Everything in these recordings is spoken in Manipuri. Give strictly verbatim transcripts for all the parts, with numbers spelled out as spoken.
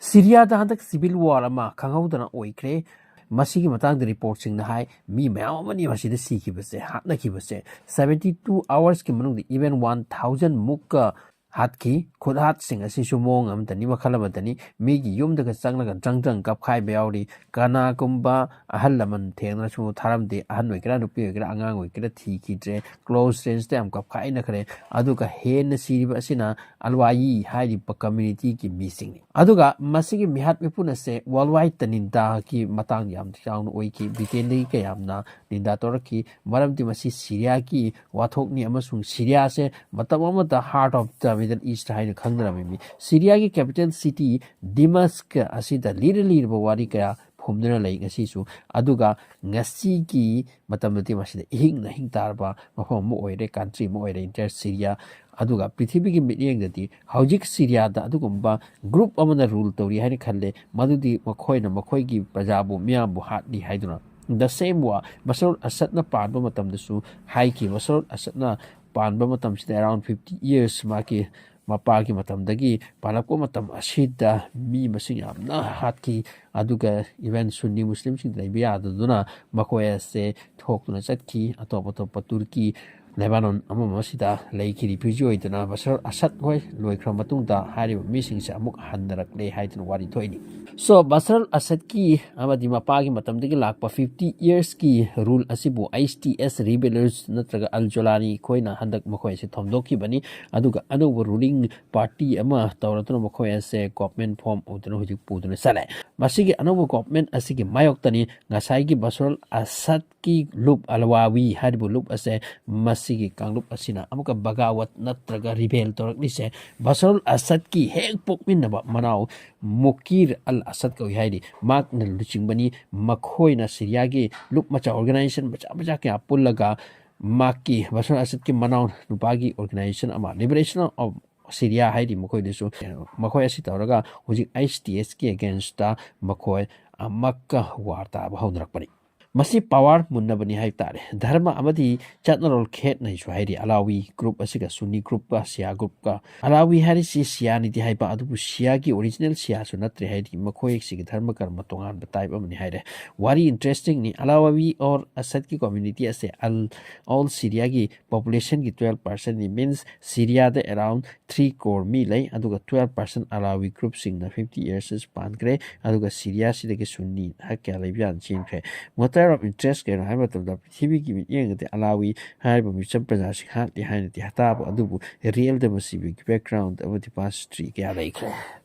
ꯁꯤꯔꯤꯌꯥꯗ ꯍꯟꯗꯛ civil war ꯑꯃ ꯈꯪꯍꯧꯗꯅ ꯑꯣꯏꯈ꯭ꯔꯦ꯫ ꯃꯁꯤꯒꯤ ꯃꯇꯥꯡꯗ ꯔꯤꯄꯣꯔꯠꯁꯤꯡꯅ ꯍꯥꯏ, ꯃꯤ ꯃꯌꯥꯝ ꯑꯃꯅꯤ ꯃꯁꯤꯗ ꯁꯤꯈꯤꯕꯁꯦ, ꯍꯥꯠꯅꯈꯤꯕꯁꯦ꯫ Seventy two hours ꯀꯤ ꯃꯅꯨꯡꯗ even one thousand ꯃꯨꯛꯀ ꯍꯥꯠꯈꯤ꯫ ꯈꯨꯠꯍꯥꯠꯁꯤꯡ ꯑꯁꯤꯁꯨ ꯃꯑꯣꯡ ꯑꯃꯗꯅꯤ, ꯃꯈꯜ ꯑꯃꯗꯅꯤ꯫ ꯃꯤꯒꯤ ꯌꯨꯝꯗꯒ ꯆꯪꯂꯒ ꯗ꯭ꯔꯪ ꯗ꯭ꯔꯪ ꯀꯞꯈꯥꯏꯕ ꯌꯥꯎꯔꯤ꯫ ꯀꯅꯥꯒꯨꯝꯕ ꯑꯍꯜ ꯂꯃꯟ ꯊꯦꯡꯅꯁꯨ ꯊꯥꯔꯝꯗꯦ꯫ ꯑꯍꯟ ꯑꯣꯏꯒꯦꯔꯥ, ꯅꯨꯄꯤ ꯑꯣꯏꯒꯦꯔꯥ, ꯑꯉꯥꯡ ꯑꯣꯏꯒꯦꯔꯥ, ꯊꯤꯈꯤꯗ꯭ꯔꯦ꯫ Close range ꯇ ꯌꯥꯝ ꯀꯞꯈꯥꯏꯅꯈ꯭ꯔꯦ꯫ ꯑꯗꯨꯒ ꯍꯦꯟꯅ ꯁꯤꯔꯤꯕ ꯑꯁꯤꯅ ꯑꯜꯋꯥꯌꯤ ꯍꯥꯏꯔꯤꯕ community ꯒꯤ ꯃꯤꯁꯤꯡꯅꯤ꯫ ꯑꯗꯨꯒ ꯃꯁꯤꯒꯤ ꯃꯤꯍꯥꯠ ꯃꯤꯄꯨꯟ ꯑꯁꯦ world wide ꯇ ꯅꯤꯟꯗꯥꯒꯤ ꯃꯇꯥꯡ ꯌꯥꯝ ꯆꯥꯎꯅ ꯑꯣꯏꯈꯤ꯫ ꯕ꯭ꯔꯤꯇꯦꯟꯗꯒꯤ ꯀꯌꯥꯝꯅ ꯅꯤꯟꯗꯥ ꯇꯧꯔꯛꯈꯤ꯫ ꯃꯔꯝꯗꯤ ꯃꯁꯤ ꯁꯤꯔꯤꯌꯥꯒꯤ ꯋꯥꯊꯣꯛꯅꯤ, ꯑꯃꯁꯨꯡ ꯁꯤꯔꯤꯌꯥꯁꯦ ꯃꯇꯝ ꯑꯃꯗ heart of the Middle East ꯍꯥꯏꯅ ꯈꯪꯅꯔꯝꯃꯤ꯫ ꯁꯤꯔꯤꯌꯥꯒꯤ capital city ꯗꯤꯃꯁꯛ ꯑꯁꯤꯗ ꯂꯤꯔ ꯂꯤꯔꯕ ꯋꯥꯔꯤ ꯀꯌꯥ ꯐꯨꯝꯗꯨꯅ ꯂꯩ ꯉꯁꯤꯁꯨ꯫ ꯑꯗꯨꯒ ꯉꯁꯤꯒꯤ ꯃꯇꯝꯗꯗꯤ ꯃꯁꯤꯗ ꯏꯍꯤꯡ ꯅꯥꯍꯤꯡ ꯇꯥꯔꯕ ꯃꯐꯝ ꯑꯃ ꯑꯣꯏꯔꯦ, country ꯑꯃ ꯑꯣꯏꯔꯦ entire ꯁꯤꯔꯤꯌꯥ꯫ ꯑꯗꯨꯒ ꯄ꯭ꯔꯤꯊꯤꯕꯤꯒꯤ ꯃꯤꯠꯌꯦꯡꯗꯗꯤ ꯍꯧꯖꯤꯛ ꯁꯤꯔꯤꯌꯥꯗ ꯑꯗꯨꯒꯨꯝꯕ group ꯑꯃꯅ rule ꯇꯧꯔꯤ ꯍꯥꯏꯅ ꯈꯜꯂꯦ, ꯃꯗꯨꯗꯤ ꯃꯈꯣꯏꯅ ꯃꯈꯣꯏꯒꯤ ꯄ꯭ꯔꯖꯥꯕꯨ, ꯃꯤꯌꯥꯝꯕꯨ ꯍꯥꯠꯂꯤ ꯍꯥꯏꯗꯨꯅ꯫ The same war ꯕꯁꯔ ꯑꯁꯗꯅ ꯄꯥꯟꯕ ꯃꯇꯝꯗꯁꯨ ꯍꯥꯏꯈꯤ꯫ ꯕꯁꯔ ꯑꯁꯗꯅ ꯄꯥꯟꯕ ꯃꯇꯝꯁꯤꯗ around fifty years ꯃꯥꯒꯤ ꯃꯄꯥꯒꯤ ꯃꯇꯝꯗꯒꯤ ꯄꯥꯜꯂꯛꯄ ꯃꯇꯝ ꯑꯁꯤꯗ ꯃꯤ ꯃꯁꯤꯡ ꯌꯥꯝꯅ ꯍꯥꯠꯈꯤ꯫ ꯑꯗꯨꯒ even ꯁꯨꯟꯅꯤ ꯃꯨꯁꯂꯤꯝꯁꯤꯡ ꯂꯩꯕ ꯌꯥꯗꯗꯨꯅ ꯃꯈꯣꯏ ꯑꯁꯦ ꯊꯣꯛꯇꯨꯅ ꯆꯠꯈꯤ꯫ ꯑꯇꯣꯞ ꯑꯇꯣꯞꯄ ꯇꯨꯔꯀꯤ, ꯂꯦꯕꯥꯅꯣꯟ ꯑꯃ ꯑꯃꯁꯤꯗ ꯂꯩꯈꯤ refugee ꯑꯣꯏꯗꯨꯅ꯫ ꯕꯁꯔ ꯑꯁꯗ ꯍꯣꯏ ꯂꯣꯏꯈ꯭ꯔ ꯃꯇꯨꯡꯗ ꯍꯥꯏꯔꯤꯕ ꯃꯤꯁꯤꯡꯁꯦ ꯑꯃꯨꯛ ꯍꯟꯅꯔꯛꯂꯦ ꯍꯥꯏꯗꯨꯅ ꯋꯥꯔꯤ ꯊꯣꯛꯏꯅꯤ꯫ So ꯕꯁꯔ ꯑꯁꯗꯀꯤ ꯑꯃꯗꯤ ꯃꯄꯥꯒꯤ ꯃꯇꯝꯗꯒꯤ ꯂꯥꯛꯄ fifty years ꯀꯤ rule ꯑꯁꯤꯕꯨ ꯑꯩꯆ ꯇꯤ ꯑꯦꯁ rebels ꯅꯠꯇ꯭ꯔꯒ ꯑꯜ ꯖꯣꯂꯥꯅꯤ ꯑꯩꯈꯣꯏꯅ ꯍꯟꯗꯛ ꯃꯈꯣꯏ ꯑꯁꯤ ꯊꯣꯝꯗꯣꯛꯈꯤꯕꯅꯤ꯫ ꯑꯗꯨꯒ ꯑꯅꯧꯕ ruling party ꯑꯃ ꯇꯧꯔꯗꯨꯅ ꯃꯈꯣꯏ ꯑꯁꯦ government form ꯇꯧꯗꯨꯅ ꯍꯧꯖꯤꯛ ꯄꯨꯗꯨꯅ ꯆꯠꯂꯦ꯫ ꯃꯁꯤꯒꯤ ꯑꯅꯧꯕ government ꯑꯁꯤꯒꯤ ꯃꯥꯌꯣꯛꯇꯅꯤ ꯉꯁꯥꯏꯒꯤ ꯕꯁꯔ ꯑꯁꯗ ꯀꯤ ꯂꯨꯞ ꯑꯜꯋꯥꯋꯤ ꯍꯥꯏꯔꯤꯕ ꯂꯨꯞ ꯑꯁꯦ, ꯃꯁꯤꯒꯤ ꯀꯥꯡꯂꯨꯞ ꯑꯁꯤꯅ ꯑꯃꯨꯛꯀ ꯕꯒꯥꯋꯠ ꯅꯠꯇ꯭ꯔꯒ rebel ꯇꯧꯔꯛꯂꯤꯁꯦ ꯕꯁꯔꯨꯜ ꯑꯁꯗꯀꯤ ꯍꯦꯛ ꯄꯣꯛꯃꯤꯟꯅꯕ ꯃꯅꯥꯎ ꯃꯨꯀꯤꯔ ꯑꯜ ꯑꯁꯗ ꯀꯧꯏ ꯍꯥꯏꯔꯤ꯫ ꯃꯍꯥꯛꯅ ꯂꯨꯆꯤꯡꯕꯅꯤ꯫ ꯃꯈꯣꯏꯅ ꯁꯤꯔꯤꯌꯥꯒꯤ ꯂꯨꯞ ꯃꯆꯥ organization ꯃꯆꯥ ꯃꯆꯥ ꯀꯌꯥ ꯄꯨꯜꯂꯒ ꯃꯍꯥꯛꯀꯤ ꯕꯁꯔꯨꯜ ꯑꯁꯗꯀꯤ ꯃꯅꯥꯎ ꯅꯨꯄꯥꯒꯤ organization ꯑꯃ, Liberation of Syria ꯍꯥꯏꯔꯤ ꯃꯈꯣꯏꯗꯨꯁꯨ꯫ ꯃꯈꯣꯏ ꯑꯁꯤ ꯇꯧꯔꯒ ꯍꯧꯖꯤꯛ ꯑꯩꯆ ꯇꯤ ꯑꯦꯁꯀꯤ against ꯇ ꯃꯈꯣꯏ ꯑꯃꯛꯀ war ꯇꯥꯕ ꯍꯧꯅꯔꯛꯄꯅꯤ꯫ ꯃꯁꯤ ꯄꯋꯥꯔ ꯃꯨꯟꯅꯕꯅꯤ ꯍꯥꯏꯕ ꯇꯥꯔꯦ꯫ ꯙꯔꯃ ꯑꯃꯗꯤ ꯆꯠꯅꯔꯣꯜ ꯈꯦꯠꯅꯩꯁꯨ ꯍꯥꯏꯔꯤ꯫ ꯑꯂꯥꯋꯤ ꯒ꯭ꯔꯨꯞ ꯑꯁꯤꯒ ꯁꯨꯟꯅꯤ ꯒ꯭ꯔꯨꯞꯀ, ꯁꯤꯌꯥ ꯒ꯭ꯔꯨꯞꯀ꯫ ꯑꯂꯥꯋꯤ ꯍꯥꯏꯔꯤꯁꯤ ꯁꯤꯌꯥꯅꯤꯗꯤ ꯍꯥꯏꯕ, ꯑꯗꯨꯕꯨ ꯁꯤꯌꯥꯒꯤ ꯑꯣꯔꯤꯖꯤꯅꯦꯜ ꯁꯤꯌꯥꯁꯨ ꯅꯠꯇ꯭ꯔꯦ, ꯍꯥꯏꯗꯤ ꯃꯈꯣꯏꯁꯤꯒꯤ ꯙꯔꯃ ꯀꯔꯃ ꯇꯣꯉꯥꯟꯕ ꯇꯥꯏꯞ ꯑꯃꯅꯤ ꯍꯥꯏꯔꯦ꯫ ꯋꯥꯔꯤ ꯏꯟꯇꯔꯦꯁꯇꯤꯡꯅꯤ꯫ ꯑꯂꯥꯋꯤ ꯑꯣꯔ ꯑꯁꯗꯀꯤ ꯀꯝꯃ꯭ꯌꯨꯅꯤꯇꯤ ꯑꯁꯦ ꯑꯜ ꯑꯣꯜ ꯁꯤꯔꯤꯌꯥꯒꯤ ꯄꯣꯄꯨꯂꯦꯁꯟꯒꯤ ꯇꯨꯋꯦꯜꯞ ꯄꯥꯔꯁꯦꯟꯅꯤ꯫ ꯃꯤꯟꯁ ꯁꯤꯔꯤꯌꯥꯗ ꯑꯦꯔꯥꯎꯟ ꯊ꯭ꯔꯤ ꯀ꯭ꯔꯣꯔ ꯃꯤ ꯂꯩ, ꯑꯗꯨꯒ ꯇꯨꯋꯦꯜꯞ ꯄꯥꯔꯁꯦꯟ ꯑꯂꯥꯋꯤ ꯒ꯭ꯔꯨꯞꯁꯤꯡꯅ ꯐꯤꯐꯇꯤ ꯏꯌꯔꯁ ꯄꯥꯟꯈ꯭ꯔꯦ, ꯑꯗꯨꯒ ꯁꯤꯔꯤꯌꯥꯁꯤꯗꯒꯤ ꯁꯨꯟꯅꯤ ꯍꯛ ꯀꯌꯥ ꯂꯩꯕ ꯌꯥꯅ ꯆꯦꯟꯈ꯭ꯔꯦ꯫ ꯃꯦꯇꯔ ꯑꯣꯐ ꯏꯟꯇꯔꯦꯁ ꯀꯩꯅꯣ ꯍꯥꯏꯕ ꯃꯇꯝꯗ, ꯄ꯭ꯔꯤꯊꯤꯕꯤꯒꯤ ꯃꯤꯠꯌꯦꯡꯗꯗꯤ ꯑꯂꯥꯋꯤ ꯍꯥꯏꯔꯤꯕ ꯃꯤꯆꯝ ꯄ꯭ꯔꯖꯥꯁꯤꯡ ꯍꯥꯠꯂꯤ ꯍꯥꯏꯅꯗꯤ ꯇꯥꯕ, ꯑꯗꯨꯕꯨ ꯔꯤꯌꯦꯜꯗ ꯃꯁꯤꯒꯤ ꯕꯦꯛꯒ꯭ꯔꯥꯎꯟꯗ ꯑꯃꯗꯤ ꯄꯥꯁ ꯍꯤꯁꯇ꯭ꯔꯤ ꯀꯌꯥ ꯂꯩꯈ꯭ꯔꯦ꯫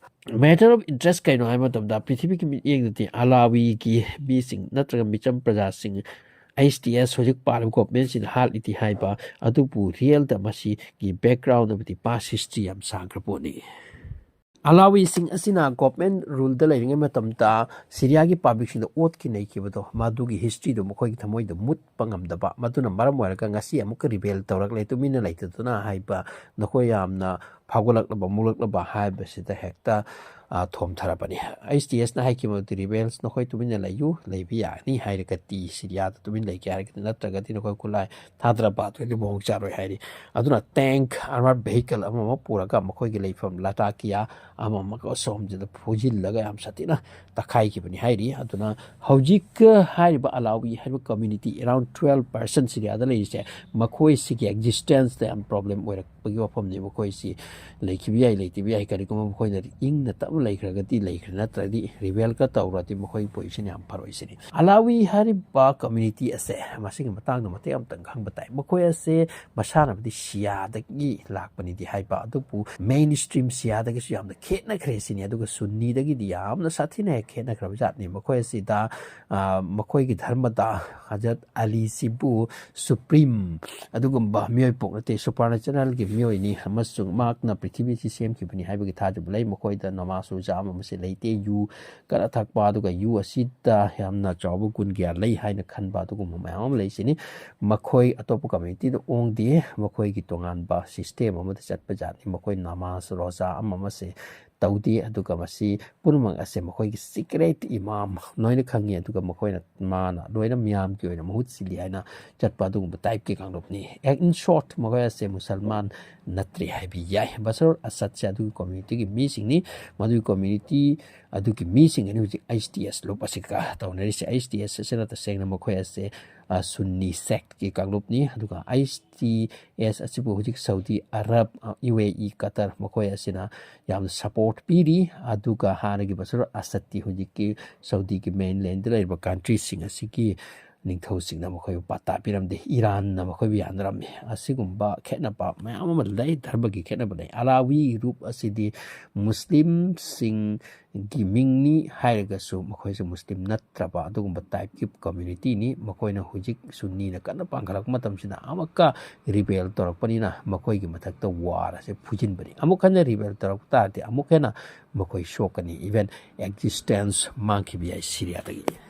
ꯃꯦꯇꯔ ꯑꯣꯐ ꯏꯟꯇꯔꯦꯁ ꯀꯩꯅꯣ ꯍꯥꯏꯕ ꯃꯇꯝꯗ, ꯄ꯭ꯔꯤꯊꯤꯕꯤꯒꯤ ꯃꯤꯠꯌꯦꯡꯗꯗꯤ ꯑꯂꯥꯋꯤꯒꯤ ꯃꯤꯁꯤꯡ ꯅꯠꯇ꯭ꯔꯒ ꯃꯤꯆꯝ ꯄ꯭ꯔꯖꯥꯁꯤꯡ ꯑꯩꯆ ꯇꯤ ꯑꯦꯁ ꯍꯧꯖꯤꯛ ꯄꯥꯜꯂꯤꯕ ꯒꯣꯚꯔꯟꯃꯦꯟꯁꯤꯅ ꯍꯥꯠꯂꯤꯗꯤ ꯍꯥꯏꯕ, ꯑꯗꯨꯕꯨ ꯔꯤꯌꯦꯜꯗ ꯃꯁꯤꯒꯤ ꯕꯦꯛꯒ꯭ꯔꯥꯎꯟ ꯑꯃꯗꯤ ꯄꯥꯁ ꯍꯤꯁꯇ꯭ꯔꯤ ꯌꯥꯝ ꯁꯥꯡꯈ꯭ꯔ ꯄꯣꯠꯅꯤ꯫ ꯑꯂꯥꯋꯤꯁꯤꯡ ꯑꯁꯤꯅ ꯒꯣꯚꯔꯟꯃꯦꯟ ꯔꯨꯜꯗ ꯂꯩꯔꯤꯉꯩ ꯃꯇꯝꯗ ꯁꯤꯔꯤꯌꯥꯒꯤ ꯄꯕ꯭ꯂꯤꯛꯁꯤꯡꯗ ꯑꯣꯠꯈꯤ ꯅꯩꯈꯤꯕꯗꯣ, ꯃꯗꯨꯒꯤ ꯍꯤꯁꯇ꯭ꯔꯤꯗꯣ ꯃꯈꯣꯏꯒꯤ ꯊꯃꯣꯏꯗ ꯃꯨꯠꯄ ꯉꯝꯗꯕ, ꯃꯗꯨꯅ ꯃꯔꯝ ꯑꯣꯏꯔꯒ ꯉꯁꯤ ꯑꯃꯨꯛꯀ ꯔꯤꯕꯦꯜ ꯇꯧꯔꯛꯂꯦ, ꯇꯨꯃꯤꯟꯅ ꯂꯩꯇꯗꯨꯅ ꯍꯥꯏꯕ, ꯅꯈꯣꯏ ꯌꯥꯝꯅ ꯐꯥꯎꯒꯠꯂꯛꯂꯕ, ꯃꯨꯛꯂꯛꯂꯕ ꯍꯥꯏꯕꯁꯤꯗ ꯍꯦꯛꯇ, ꯑ, ꯊꯣꯝꯊꯔꯕꯅꯤ꯫ ꯑꯩꯆ ꯇꯤ ꯑꯦꯁꯅ ꯍꯥꯏꯈꯤꯕ ꯃꯗꯨꯗꯤ, "ꯔꯤꯕꯦꯜꯁ, ꯅꯈꯣꯏ ꯇꯨꯃꯤꯟꯅ ꯂꯩꯌꯨ, ꯂꯩꯕ ꯌꯥꯒꯅꯤ ꯍꯥꯏꯔꯒꯗꯤ, ꯁꯤꯔꯤꯌꯥꯗ ꯇꯨꯃꯤꯟ ꯂꯩꯒꯦ ꯍꯥꯏꯔꯒꯗꯤ, ꯅꯠꯇ꯭ꯔꯒꯗꯤ ꯅꯈꯣꯏ ꯈꯨꯠꯂꯥꯏ ꯊꯥꯗꯔꯕ ꯑꯗꯨꯗꯤ ꯃꯑꯣꯡ ꯆꯥꯔꯣꯏ" ꯍꯥꯏꯔꯤ꯫ ꯑꯗꯨꯅ ꯇꯦꯡꯛ, ꯑꯥꯔꯃꯔ ꯚꯦꯍꯤꯀꯜ ꯑꯃ ꯑꯃ ꯄꯨꯔꯒ ꯃꯈꯣꯏꯒꯤ ꯂꯩꯐꯝ ꯂꯇꯥꯀꯤꯌꯥ ꯑꯃ ꯑꯃꯒ ꯑꯁꯣꯝꯁꯤꯗ ꯐꯨꯖꯤꯜꯂꯒ ꯌꯥꯝ ꯁꯥꯊꯤꯅ ꯇꯛꯈꯥꯏꯈꯤꯕꯅꯤ ꯍꯥꯏꯔꯤ꯫ ꯑꯗꯨꯅ ꯍꯧꯖꯤꯛ ꯍꯥꯏꯔꯤꯕ ꯑꯂꯥꯋꯤ ꯍꯥꯏꯔꯤꯕ ꯀꯝꯃ꯭ꯌꯨꯅꯤꯇꯤ ꯑꯦꯔꯥꯎꯟ ꯇꯨꯋꯦꯜꯞ ꯄꯥꯔꯁꯦꯟ ꯁꯤꯔꯤꯌꯥꯗ ꯂꯩꯔꯤꯁꯦ, ꯃꯈꯣꯏꯁꯤꯒꯤ ꯑꯦꯛꯖꯤꯁꯇꯦꯟꯁꯇ ꯌꯥꯝ ꯄ꯭ꯔꯣꯕ꯭ꯂꯦꯝ ꯑꯣꯏꯔꯛꯄꯒꯤ ꯋꯥꯐꯝꯅꯤ꯫ ꯃꯈꯣꯏꯁꯤ ꯂꯩꯈꯤꯕ ꯌꯥꯏ, ꯂꯩꯇꯕ ꯌꯥꯏ, ꯀꯔꯤꯒꯨꯝꯕ ꯃꯈꯣꯏꯅ ꯏꯪꯅ ꯇꯞꯅ ꯂꯩꯈ꯭ꯔꯒꯗꯤ ꯂꯩꯈ꯭ꯔꯦ, ꯅꯠꯇ꯭ꯔꯗꯤ ꯔꯤꯕꯦꯜꯒ ꯇꯧꯔꯗꯤ ꯃꯈꯣꯏꯒꯤ ꯄꯣꯖꯤꯁꯟ ꯌꯥꯝ ꯐꯔꯣꯏ ꯁꯤꯅꯤ꯫ ꯑꯂꯥꯋꯤ ꯍꯥꯏꯔꯤꯕ ꯀꯝꯃ꯭ꯌꯨꯅꯤꯇꯤ ꯑꯁꯦ ꯃꯁꯤꯒꯤ ꯃꯇꯥꯡꯗ ꯃꯇꯦꯛ ꯑꯃꯇꯪ ꯈꯪꯕ ꯇꯥꯏ꯫ ꯃꯈꯣꯏ ꯑꯁꯦ ꯃꯁꯥꯟꯅꯕꯗꯤ ꯁꯤꯌꯥꯗꯒꯤ ꯂꯥꯛꯄꯅꯤꯗꯤ ꯍꯥꯏꯕ, ꯑꯗꯨꯕꯨ ꯃꯦꯟ ꯁ꯭ꯇ꯭ꯔꯤꯝ ꯁꯤꯌꯥꯗꯒꯤꯁꯨ ꯌꯥꯝꯅ ꯈꯦꯠꯅꯈ꯭ꯔꯦ ꯁꯤꯅꯤ꯫ ꯑꯗꯨꯒ ꯁꯨꯟꯅꯤꯗꯒꯤꯗꯤ ꯌꯥꯝꯅ ꯁꯥꯊꯤꯅ ꯍꯦꯛ ꯈꯦꯠꯅꯈ꯭ꯔꯕ ꯖꯥꯠꯅꯤ꯫ ꯃꯈꯣꯏ ꯑꯁꯤꯗ, ꯑ, ꯃꯈꯣꯏꯒꯤ ꯙꯔꯃꯗ ꯍꯖꯔꯠ ꯑꯂꯤꯁꯤꯕꯨ ꯁꯨꯄ꯭ꯔꯤꯝ ꯑꯗꯨꯒꯨꯝꯕ ꯃꯤꯑꯣꯏ ꯄꯣꯛ ꯅꯠꯇꯦ, ꯁꯨꯄꯔ ꯅꯦꯆꯔꯦꯜꯒꯤ ꯃꯤꯑꯣꯏꯅꯤ ꯑꯃꯁꯨꯡ ꯃꯍꯥꯛꯅ ꯄ꯭ꯔꯤꯊꯤꯕꯤꯁꯤ ꯁꯦꯝꯈꯤꯕꯅꯤ ꯍꯥꯏꯕꯒꯤ ꯊꯥꯖꯕ ꯂꯩ꯫ ꯃꯈꯣꯏꯗ ꯅꯃꯥꯖ ꯔꯣꯖꯥ ꯑꯃ ꯑꯃꯁꯤ ꯂꯩꯇꯦ꯫ ꯌꯨ ꯀꯟꯅ ꯊꯛꯄ ꯑꯗꯨꯒ ꯌꯨ ꯑꯁꯤꯗ ꯌꯥꯝꯅ ꯆꯥꯎꯕ ꯒꯨꯟ ꯒ꯭ꯌꯥꯟ ꯂꯩ ꯍꯥꯏꯅ ꯈꯟꯕ ꯑꯗꯨꯒꯨꯝꯕ ꯃꯌꯥꯝ ꯑꯃ ꯂꯩꯁꯤꯅꯤ꯫ ꯃꯈꯣꯏ ꯑꯇꯣꯞꯄ ꯀꯝꯃ꯭ꯌꯨꯅꯤꯇꯤꯗ ꯑꯣꯡꯗꯦ꯫ ꯃꯈꯣꯏꯒꯤ ꯇꯣꯉꯥꯟꯕ ꯁꯤꯁꯇꯦꯝ ꯑꯃꯗ ꯆꯠꯄ ꯖꯥꯠꯅꯤ꯫ ꯃꯈꯣꯏ ꯅꯃꯥꯖ ꯔꯣꯖꯥ ꯑꯃ ꯑꯃꯁꯦ ꯇꯧꯗꯦ꯫ ꯑꯗꯨꯒ ꯃꯁꯤ ꯄꯨꯝꯅꯃꯛ ꯑꯁꯦ ꯃꯈꯣꯏꯒꯤ ꯁꯤꯀ꯭ꯔꯦꯠ ꯏꯃꯥꯝ ꯂꯣꯏꯅ ꯈꯪꯉꯤ꯫ ꯑꯗꯨꯒ ꯃꯈꯣꯏꯅ, ꯃꯥꯅ ꯂꯣꯏꯅ ꯃꯤꯌꯥꯝꯒꯤ ꯑꯣꯏꯅ ꯃꯍꯨꯠ ꯁꯤꯜꯂꯤ ꯍꯥꯏꯅ ꯆꯠꯄ ꯑꯗꯨꯒꯨꯝꯕ ꯇꯥꯏꯞꯀꯤ ꯀꯥꯡꯂꯨꯞꯅꯤ꯫ In short, ꯃꯈꯣꯏ ꯑꯁꯦ ꯃꯨꯁꯜꯃꯥꯟ ꯅꯠꯇ꯭ꯔꯦ ꯍꯥꯏꯕ ꯌꯥꯏ꯫ ꯕꯁꯔ ꯑꯁꯠꯁꯦ ꯑꯗꯨꯒꯤ ꯀꯝꯃ꯭ꯌꯨꯅꯤꯇꯤꯒꯤ ꯃꯤꯁꯤꯡꯅꯤ꯫ ꯃꯗꯨꯒꯤ ꯀꯝꯃ꯭ꯌꯨꯅꯤꯇꯤ ꯑꯗꯨꯒꯤ ꯃꯤꯁꯤꯡ ꯑꯅꯤ ꯍꯧꯖꯤꯛ ꯑꯩꯆ ꯇꯤ ꯑꯦꯁ ꯂꯨꯞ ꯑꯁꯤꯒ ꯇꯧꯅꯔꯤꯁꯦ꯫ ꯑꯩꯆ ꯇꯤ ꯑꯦꯁ ꯑꯁꯤꯅ ꯇꯁꯦꯡꯅ ꯃꯈꯣꯏ ꯑꯁꯦ, ꯑ, ꯁꯨꯟꯅꯤ ꯁꯦꯛꯀꯤ ꯀꯥꯡꯂꯨꯞꯅꯤ꯫ ꯑꯗꯨꯒ ꯑꯩꯆ ꯇꯤ ꯑꯦꯁ ꯑꯁꯤꯕꯨ ꯍꯧꯖꯤꯛ ꯁꯥꯎꯗꯤ ꯑꯔꯕ, ꯑ, ꯌꯨ ꯑꯦ ꯏ, ꯀꯇꯔ, ꯃꯈꯣꯏ ꯑꯁꯤꯅ ꯌꯥꯝꯅ ꯁꯄꯣꯔꯠ ꯄꯤꯔꯤ꯫ ꯑꯗꯨꯒ ꯍꯥꯟꯅꯒꯤ ꯕꯁꯔ ꯑꯁꯠꯇꯤ ꯍꯧꯖꯤꯛꯀꯤ ꯁꯥꯎꯗꯤꯒꯤ ꯃꯦꯟꯂꯦꯟꯗ ꯂꯩꯔꯤꯕ ꯀꯟꯇ꯭ꯔꯤꯁꯤꯡ ꯑꯁꯤꯒꯤ ꯅꯤꯡꯊꯧꯁꯤꯡꯅ ꯃꯈꯣꯏꯕꯨ ꯄꯥꯇꯥ ꯄꯤꯔꯝꯗꯦ꯫ ꯏꯔꯥꯟꯅ ꯃꯈꯣꯏꯕꯨ ꯌꯥꯅꯔꯝꯃꯤ꯫ ꯑꯁꯤꯒꯨꯝꯕ ꯈꯦꯠꯅꯕ ꯃꯌꯥꯝ ꯑꯃ ꯂꯩ, ꯙꯔꯃꯒꯤ ꯈꯦꯠꯅꯕ ꯂꯩ꯫ ꯑꯂꯥꯋꯤ ꯒ꯭ꯔꯨꯞ ꯑꯁꯤꯗꯤ ꯃꯨꯁꯂꯤꯝꯁꯤꯡꯒꯤ ꯃꯤꯡꯅꯤ ꯍꯥꯏꯔꯒꯁꯨ ꯃꯈꯣꯏꯁꯨ ꯃꯨꯁꯂꯤꯝ ꯅꯠꯇ꯭ꯔꯕ ꯑꯗꯨꯒꯨꯝꯕ ꯇꯥꯏꯞꯀꯤ ꯀꯝꯃ꯭ꯌꯨꯅꯤꯇꯤꯅꯤ꯫ ꯃꯈꯣꯏꯅ ꯍꯧꯖꯤꯛ ꯁꯨꯟꯅꯤꯅ ꯀꯟꯅ ꯄꯥꯡꯈꯠꯂꯛꯄ ꯃꯇꯝꯁꯤꯗ ꯑꯃꯨꯛꯀ ꯔꯤꯕꯦꯜ ꯇꯧꯔꯛꯄꯅꯤꯅ ꯃꯈꯣꯏꯒꯤ ꯃꯊꯛꯇ ꯋꯥꯔ ꯑꯁꯦ ꯐꯨꯖꯤꯟꯕꯅꯤ꯫ ꯑꯃꯨꯛ ꯍꯟꯅ ꯔꯤꯕꯦꯜ ꯇꯧꯔꯛꯄ ꯇꯥꯔꯗꯤ ꯑꯃꯨꯛ ꯍꯦꯟꯅ ꯃꯈꯣꯏ ꯁꯣꯛꯀꯅꯤ꯫ Even existence ꯃꯥꯡꯈꯤꯕ ꯌꯥꯏ ꯁꯤꯔꯤꯌꯥꯗꯒꯤ꯫